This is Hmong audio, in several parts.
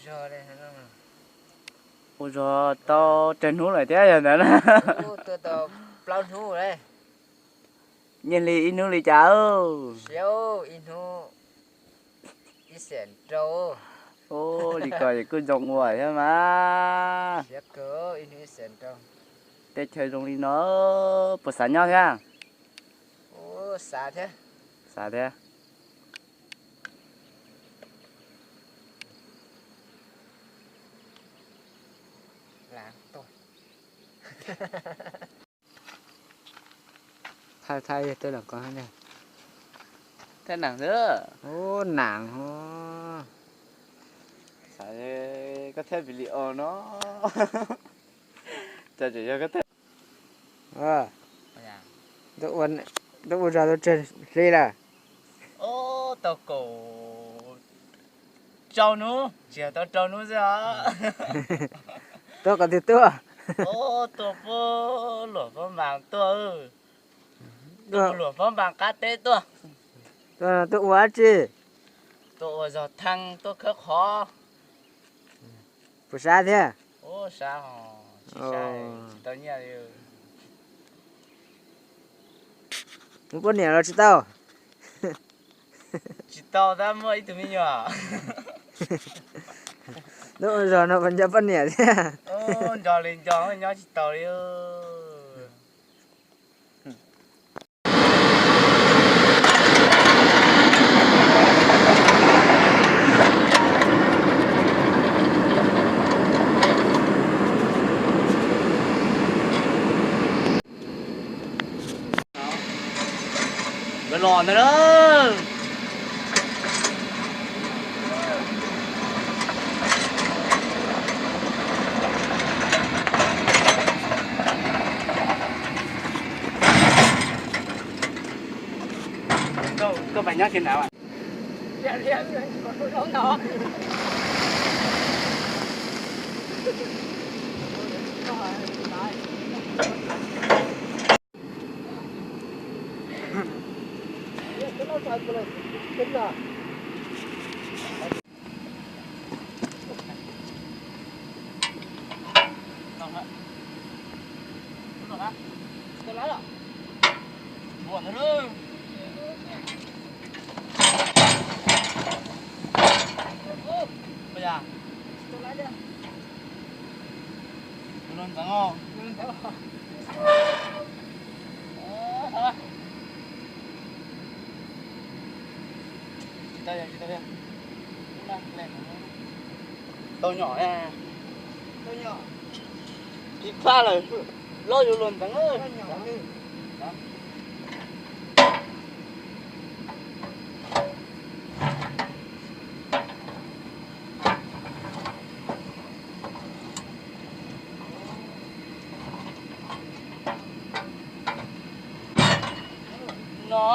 Ua zog tau tsawg hnub lawm thiab yog ntawd na. Nyiaj hli ib hnub li cas? Ib hnub ib xees rau. Ua li ko kuj zoo ua thiab mas. Teb chaws zoo li no puas xav nyob thiab? Xav thiab. Thaij thaij tej los ko, thaij nam xwb. Nam, xav koj thaij video no. Cas tseem yog koj thaij. Twb ua zog tau tsawg hli lawm? Tau kaum rau hnub, tsis yog tau rau hnub xwb os. Tuaj qhov twg tuaj? Tuaj puag Luam Pab Npas tuaj. Tuaj Luam Pab Npas qab teb tuaj. Tuaj ua dab tsi? Tuaj ua zog theej tuaj khawb qhov. Puas sab thiab? Sab, tsis sab, tsis tau nyiaj li. Muaj poj niam los tsis tau? Tsis tau tab, muaj ib tug me nyuam. Tuaj ua zog no puas nco poj niam thiab? Nco li nco, nyob tsis tau li. Los ntawd na. Koj pais nyob tsis nrad. Tau nyom, tib phab lawm, loj yuav luag ntxeev. No.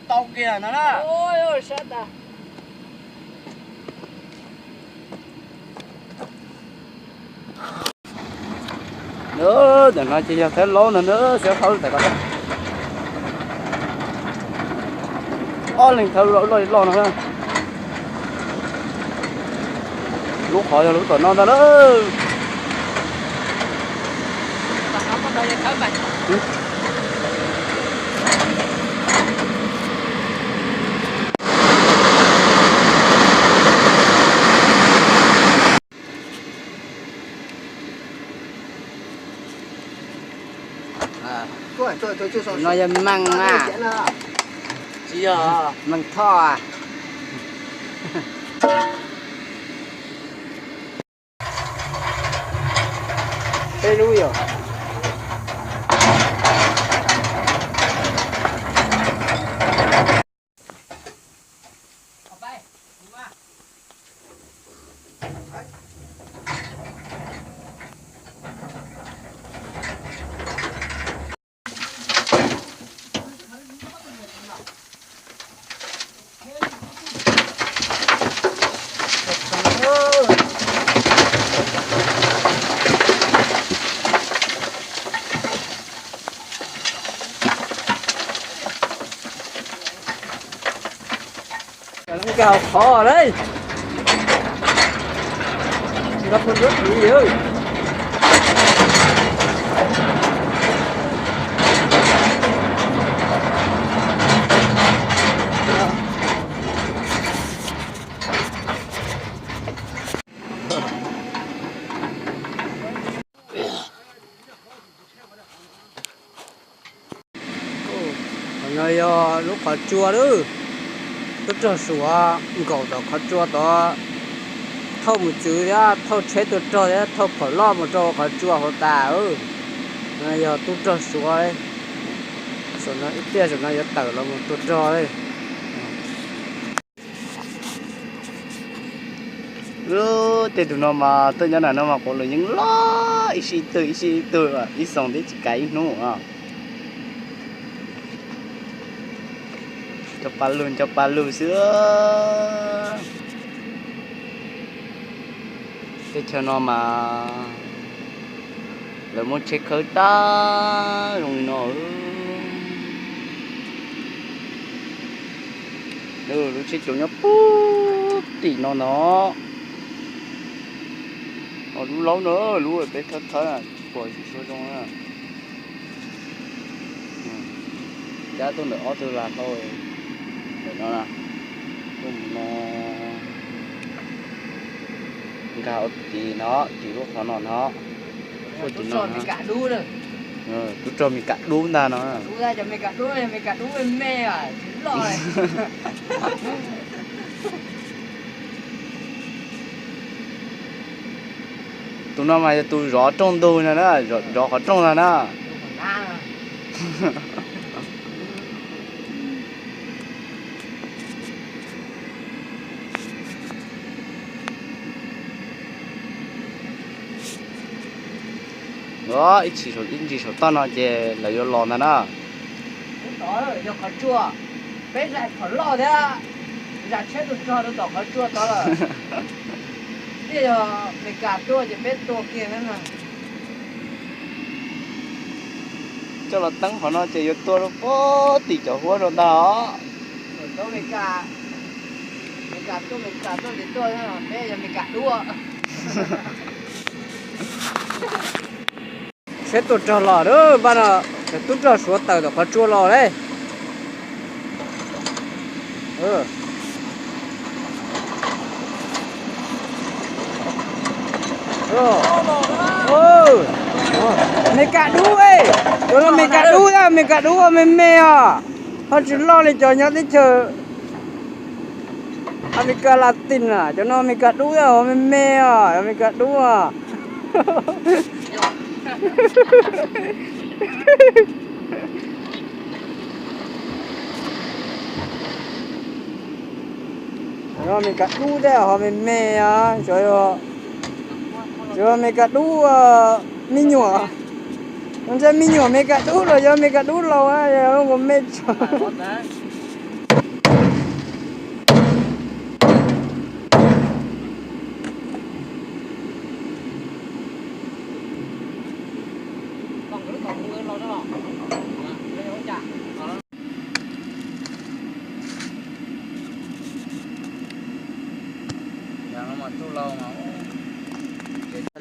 Tau kiag no na. Ntawm no ces yog thawb laub no na, xyov thawb lub tais ko. Ob leeg thawb loj loj no na. Lub qhov yog lub tom no ntag na. No yog mees na, tsis yog mees thoj. Peb lub yom. Kau qhov lawm. Nrog phooj ywg. Qhov no yog lub qhov tsua lawm. Tub rog Suav nkaum tom qhov tsua tod, thauj mus txwv thiab thauj tsheb tua rog thiab thauj phom loj mus rau qhov tsua hauv tas. No yog tub rog Suav. Saum no ib pliag saum no yuav tawm los mus tua rog li. Tej tus no mas tuaj nyob nram no mas quav luam yeej loj ib sij twg ib sij twg, ib xyoos twb tsis kav ib hnub. Nco pa lug nco pa lug xwb. Teb chaws no mas lawv muab tsheb khawb tag zoo li no. Lub tsheb caum nyob puag tim no no. Lub laub na, lub peb khawb khawb tsis pom tsis suav zoo na. Cab tuaj ntawm ob tug lag hau ntawm no, tuaj mus no, nkag ua tim no, tim lub qhov no no, puag tim no. Tub rog Mes Kas dub ntag no. Tus no mas yog tus zov rooj ntug no na, zov qhov rooj no na. Ib ntsis saum toj no ces lawv yuav los ntag na. Yog qhov tsua, peb zais phom loj thiab zais tsheb tua rog rau tom qhov tsua tod lawm. Thiaj yog Mes Kas tuaj ces peb tua kiag thiab na. Coj los teeb qhov no ces yuav tua rau puag tim cov huab rau ntag os. Tsheb tua rog los lawm npaj no, cov tub rog Suav tawm tom qhov tsua los lawm. Mes Kas dub, cov no Mes Kas dub, Mes Kas dub me me os, ho tsis loj li cov nyob teb chaws Amelikas Latin na, cov no Mes Kas dub, ho me me os, Mes Kas dub. Cov no Mes Kas dub thiab ho me me os, cov Mes Kas dub me nyuam, ntshe me nyuam Mes Kas dub los yog Mes Kas dub laus, yog ua me tso.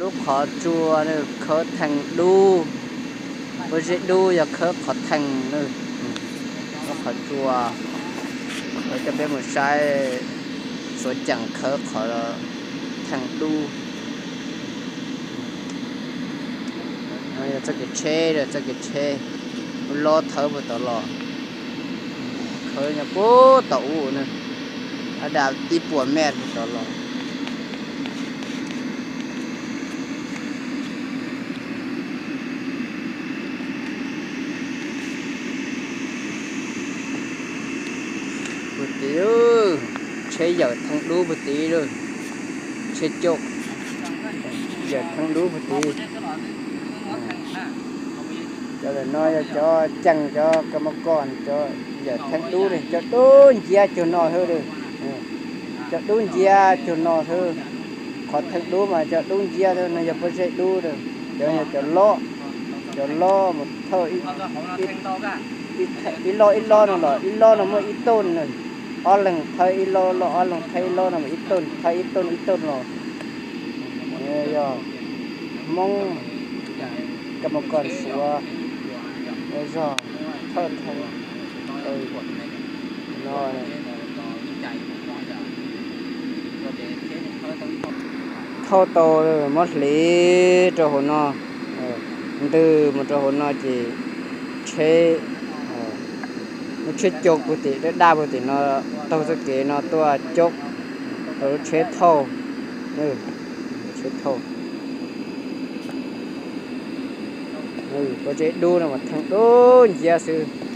Lub qhov tsua khawb theej dub, pob zeb dub yog khawb qhov theej. Lub qhov tsua, coj peb mus saib Suav Ceem khawb qhov theej dub. Yog txoj kev tsheb, txoj kev tsheb, lub lob thawb puag tod los, khawb nyob puag tom ub na, dab dab ib puas mev puag tod los. Puag tid, tsheb yawm theej dub puag tid lawm, tsheb caum yawm theej dub puag tid. Cov ntawm no yog cov ceem, cov kas mos kos, cov yawm theej dub li, cov dub nciab cuag no xwb li. Cov dub nciab cuag no xwb. Qhov theej dub mas cov dub nciab xwb, no yog pob zeb dub li. Cov yog cov lob, cov lob mus thawj ib lob ib lob no los ib lob no muaj ib toj na. Ob leeg thawb ib lub los, ob leeg thawb ib lub no, ib tug thawb ib tug, ib tug los. Yog Hmoob, ka mus kom Suav, yog thawj thawj no. Thauj tau, muab hliv rau hauv no, ntws mus rau hauv no ces tsheb, lub tsheb coob puag tim, daj daj puag tim no, taug txoj kev no tuaj coob rau lub tsheb thauj, tsheb thauj. Koj tsev dub no mas theej dub nciab xwb.